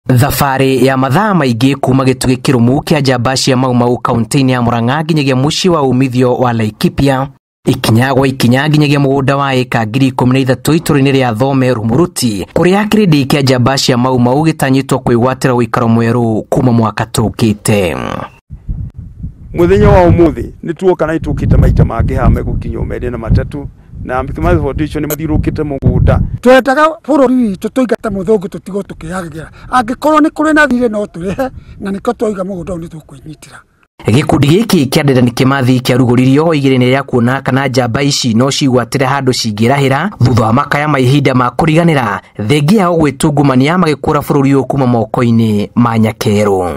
Thabarĩ ya mathaa maingĩ kuma gĩtugĩ kĩrũmu kĩa njamba cia Mau Mau kaunti-inĩ ya Murang'a nginyagia mũciĩ wa umithio wa Laikipia, ikinya gwa ikinya nginyagia mũgũnda wa ĩka 13,000 itũũra-inĩ rĩa Thome Rumuruti, kũrĩa kĩrĩndĩ kĩa njamba cia Mau Mau gĩtanyĩtwo kwĩgwatĩra ũikaro mwerũ kuma mwaka tũkĩte. Muthenya wa umuthi nĩ tuoka na nĩtũkĩte maita mangĩ haha megũkinya merĩ na matatũ, na Kimathi Foundation nĩ mathiũrũrũkĩte mũgũnda. Twendaga bũrũri witũ tũingate mũthũngũ tũtigwo tũkĩagĩra, angĩkorwo nĩ kũrĩ na thirĩ no tũrĩhe, na nĩkĩo twauga mũgũnda ũyũ nĩ tũkwĩnyitĩra. Gĩkundi gĩkĩ kĩa Dedan Kimathi kĩarugũririo igĩrĩ-inĩ rĩa kuona kana njamba ici no cigwatĩre handũ cingĩrahĩra thutha wa makaya ma ihinda ma kũriganĩra thengia yao gwĩtungumania magĩkũra bũrũri ũyũ kuma moko-inĩ ma nyakerũ.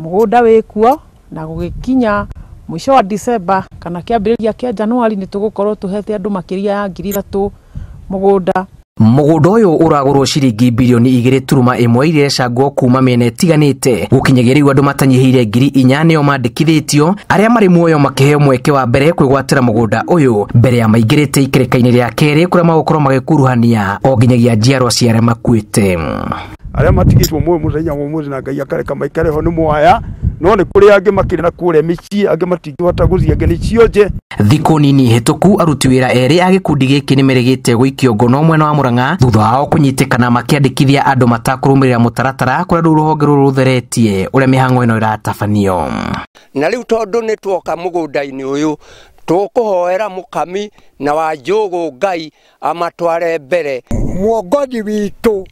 Mũgũnda wĩkuo na gũgĩkinya mũico wa December kana kĩambĩrĩria kĩa Januari nĩ tũgũkorwo tũhete andũ makĩria ya 3,000 mũgũnda. Mũgũnda ũyũ ũragũrwo ciringi birioni 2.1 iria ĩracangwo kuma mĩena ĩtiganĩte, gũkinyagia rĩu andũ matanyihĩire 4,000 nĩo mandĩkithĩtio, arĩa marĩ muoyo makĩheo mweke wa mbere kwĩgwatĩra mũgũnda ũyũ mbere ya maingĩrĩte ikereka-inĩ rĩa kerĩ kũrĩa magũkorwo magĩkuruhania o nginyagia njiarwa cia arĩa makuĩte. Arĩa matigĩtwo muoyo mũthenya wa ũmũthĩ na Ngai akareka maikare ho nĩ mwaya, no nĩ kũrĩ angĩ makĩrĩ na kũrĩa mĩciĩ, angĩ matingĩhota gũthiĩ, angĩ nĩ cionje. Thikũ nini hĩtũku aruti wĩra erĩ a gĩkundi gĩkĩ nĩ merĩgĩte gũikio ngono mwena wa Murang'a thutha wao kũnyitĩkana makĩandĩkithia andũ matakũrũmĩrĩra mũtaratara kũrĩa rũu rũhonge rũrũ rũtheretie ũrĩa mĩhang'o ĩno ĩratabanio. Na rĩu tondũ nĩ tuoka mũgũnda-inĩ ũyũ tũkũhoera Mũkami na Wanjũgũ Ngai amatware mbere. Mwongothi witũ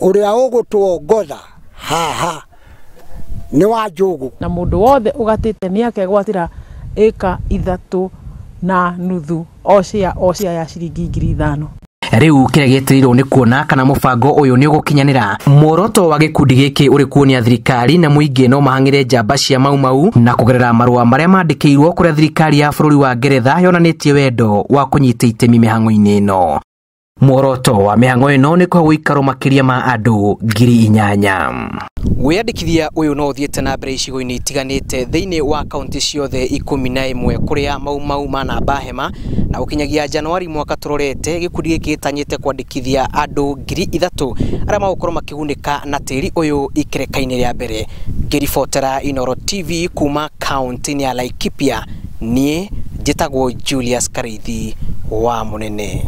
ũrĩa ũgũtuongoza haha nĩ Wanjũgũ. Na mũndũ wothe ũgatĩte nĩ akegwatĩra ĩka 3.5 o share o share ya ciringi 5,000. Rĩu kĩrĩa gĩetereirwo nĩ kuona kana mũbango ũyũ nĩ ũgũkinyanĩra. Muoroto wa gĩkundi gĩkĩ ũrĩ kuonia thirikari na mũingĩ no mahang'ĩre njamba cia Mau Mau na kũgerera marũa marĩa mandĩkĩirwo kũrĩa thirikari ya bũrũri wa Ngeretha yonanĩtie wendo wa kũnyita itemi mĩhang'o-inĩ ĩno. Muoroto wa mĩhang'o ĩno nĩ kũhe ũikaro makĩria ma andũ 8,000. Wĩyandĩkithia ũyũ no ũthiĩte na mbere icigo-inĩ itiganĩte thĩinĩ wa kaunti ciothe 11 kũrĩa Mau Mau manamba hema, na gũkinyagia Januari mwaka tũrorete gĩkundi gĩkĩ gĩtanyĩte kwandĩkithia andũ 3,000 arĩa magũkorwo makĩgunĩka na tĩri ũyũ ikereka-inĩ rĩa mbere. Ngĩribotera Inooro TV kuma kaunti-inĩ ya Laikipia, niĩ njĩtagwo Julius Karithi wa Mũnene.